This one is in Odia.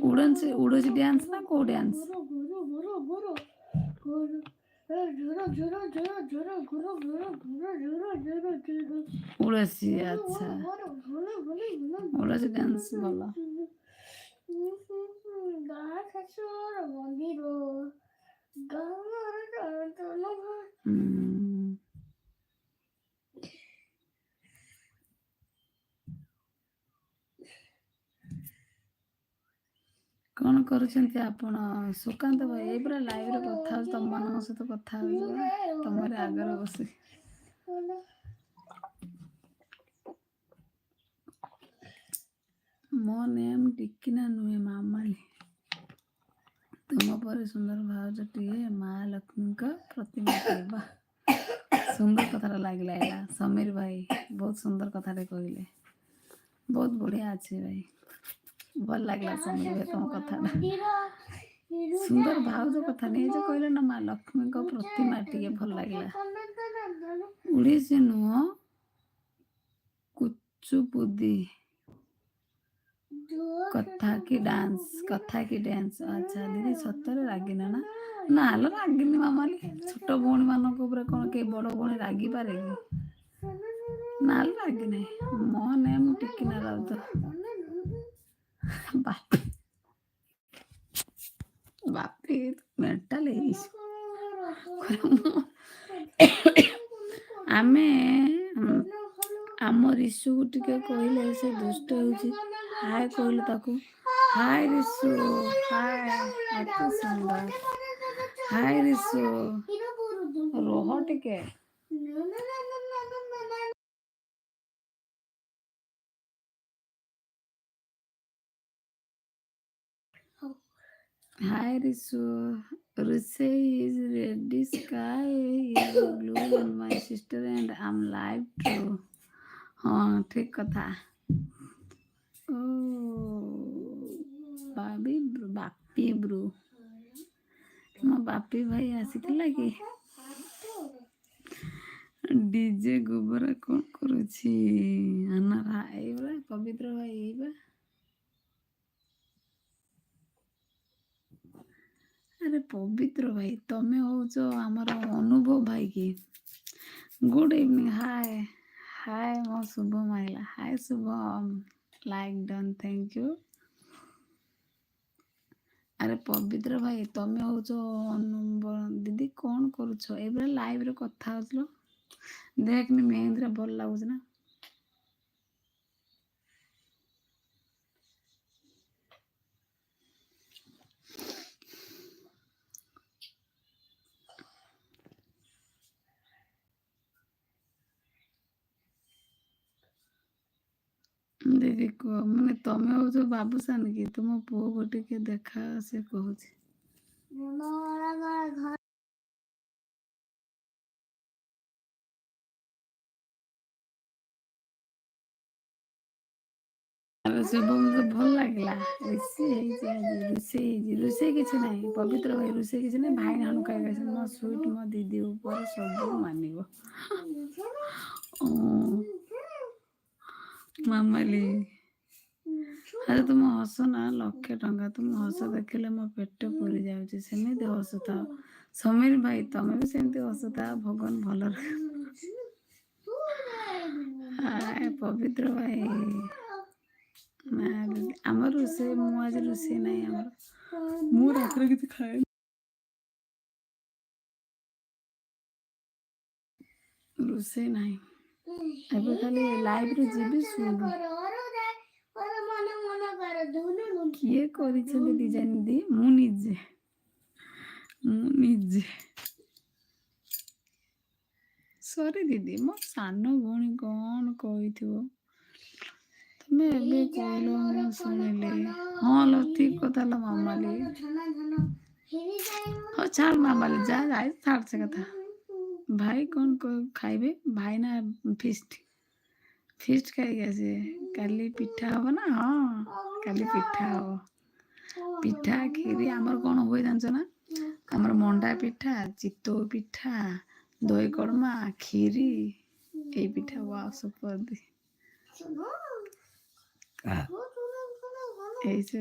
ଉଡ଼ନ୍ସି ଉଡ଼ୁଛି ଡ୍ୟାନ୍ସ ନା କୋଉ ଡ୍ୟାନ୍ସ? ଉଡ଼ଶୀ, ଆଚ୍ଛା, ଉଡ଼ଶୀ ଡ୍ୟାନ୍ସ ଭଲ। ହୁଁ। କଣ କରୁଛନ୍ତି ଆପଣ ସୁକାନ୍ତ ଭାଇ? ଏଇ ପୁରା ଲାଇଭରେ କଥା ହଉଛି, ତମମାନଙ୍କ ସହିତ କଥା ହଉଛି ପରା ତମରି ଆଗରେ ବସି। ମୋ ନେମ୍ ଟିକିନା ନୁହେଁ, ମାମାଲି। ତୁମ ପରି ସୁନ୍ଦର ଭାଉଜଟିଏ ମା ଲକ୍ଷ୍ମୀଙ୍କ ପ୍ରତିମା। ବା, ସୁନ୍ଦର କଥାଟା ଲାଗିଲା ଏଇଟା। ସମୀର ଭାଇ ବହୁତ ସୁନ୍ଦର କଥାଟେ କହିଲେ। ବହୁତ ବଢିଆ ଅଛି ଭାଇ, ଭଲ ଲାଗିଲା ସମୀର ଭାଇ ତମ କଥାଟା। ସୁନ୍ଦର ଭାଉଜ କଥା ନେଇ ଯୋଉ କହିଲେ ନା ମା ଲକ୍ଷ୍ମୀଙ୍କ ପ୍ରତିମା ଟିକେ, ଭଲ ଲାଗିଲା। ଓଡ଼ିଶୀ ନୁହଁ, କୁଚୁପୁଦି କଥା କି ଡାନ୍ସ, କଥା କି ଡ୍ୟାନ୍ସ। ଆଚ୍ଛା ଦିଦି, ସତରେ ରାଗିନ ନା? ନା ଲୋ, ରାଗିନି ମାମାଲି। ଛୋଟ ଭଉଣୀ ମାନଙ୍କ ଉପରେ କଣ କେହି ବଡ଼ ଭଉଣୀ ରାଗିପାରେ କି? ନା ଲୋ, ରାଗି ନାହିଁ। ମୋ ନେମ୍ ଟିକିନା ରାଉତ। ବାପି, ବାପି, ମେଣ୍ଟାଲ ହେଇଛି। ଆମେ ଆମ ରିଷୁକୁ ଟିକେ କହିଲେ ସେ ଦୁଷ୍ଟ ହେଉଛି। ହାଏ କହିଲୁ ତାକୁ। ହାଏ ରିଷୁ, ହାଏ, ଅତି ସୁନ୍ଦର। ହାଏ ରିଷୁ, ରୁହ ଟିକେ। ହାଏ ରିଷୁ। ରୋଷେଇ is ready, sky is blue and my sister and I'm live too. ହଁ, ଠିକ କଥା। ଓ ବାବି, ବାପି ବ୍ରୁ, ମୋ ବାପି ଭାଇ ଆସିଥିଲା କି? ଡିଜେ ଗୋବରା କଣ କରୁଛି? ଆନା, ଏଇ ବା ପବିତ୍ର ଭାଇ, ଏଇ ବା। ଆରେ ପବିତ୍ର ଭାଇ, ତମେ ହଉଛ ଆମର ଅନୁଭବ ଭାଇ କି? Good evening. ହାଏ ହାଏ, ମୋ ଶୁଭମ ଆଇଲା। Hi Shubham, like done, thank you. ଆରେ ପବିତ୍ର ଭାଇ, ତମେ ହଉଛ ଅନୁଭବ। ଦିଦି, କଣ କରୁଛ? ଏବେ ଲାଇଭରେ କଥା ହଉଥିଲ। ଦେଖନି, ମେହେନ୍ଦୀଟା ଭଲ ଲାଗୁଛି ନା? ଦିଦି କୁହ, ମାନେ ତମେ ହଉଛ ବାବୁସାନ କି? ତୁମ ପୁଅକୁ ଟିକେ ଦେଖା, ସେ କହୁଛି। ଆରେ ଶୁଭମ ତ ଭଲ ଲାଗିଲା। ରୋଷେଇ ହେଇଛି ଆଜି, ରୋଷେଇ ହେଇଛି। ରୋଷେଇ କିଛି ନାହିଁ ପବିତ୍ର ଭାଇ, ରୋଷେଇ କିଛି ନାହିଁ। ଭାଇ ନାନୁ ଖାଇକି ଆସିଛନ୍ତି। ମୋ ସୁଇଟ୍, ମୋ ଦିଦି ଉପରେ ସବୁ ମାନିବ। ଓ ମାମାଲି, ଆରେ ତୁମ ହସ ନା ଲକ୍ଷେ ଟଙ୍କା। ତୁମ ହସ ଦେଖିଲେ ମୋ ପେଟ ପୁରି ଯାଉଛି। ସେମିତି ହସୁଥାଅ। ସମୀର ଭାଇ, ତମେ ବି ସେମିତି ହସୁଥାଅ, ଭଗବାନ ଭଲ। ହାଏ ପବିତ୍ର ଭାଇ। ନା ଦିଦି, ଆମର ରୋଷେଇ, ମୁଁ ଆଜି ରୋଷେଇ ନାହିଁ ଆମର। ମୁଁ ରାତିରେ କିଛି ଖାଏନି। ରୋଷେଇ ନାହିଁ, ଏବେ ଖାଲି ଲାଇଭରେ ଯିବି, ଶୋଇବି। କିଏ କରିଛନ୍ତି ଡିଜାଇନ ଦି? ମୁଁ ନିଜେ, ମୁଁ ନିଜେ। ସରି ଦିଦି, ମୋ ସାନ ଭଉଣୀ କଣ କହିଥିବ? ତମେ ଏବେ କହିଲ, ମୁଁ ଶୁଣିଲି। ହଁ ଲୋ, ଠିକ କଥା ଲୋ ମାମାଲି। ହଉ ଛାଡ଼ ମାମାଲି, ଯା ଯାଇ, ଛାଡ଼ ସେ କଥା। ଭାଇ କଣ ଖାଇବେ? ଭାଇନା ଫିଷ୍ଟ ଫିଷ୍ଟ ଖାଇକି ଆସିବେ। କାଲି ପିଠା ହବ ନା? ହଁ, କାଲି ପିଠା ହବ, ପିଠା କ୍ଷୀରି। ଆମର କଣ ହୁଏ ଜାଣିଛ ନା? ଆମର ମଣ୍ଡା ପିଠା, ଚିତଉ ପିଠା, ଦହି କଡ଼ମା, କ୍ଷୀରି, ଏଇ ପିଠା। ୱାଓ, ସୁପର ଦି। ଏଇ ସେ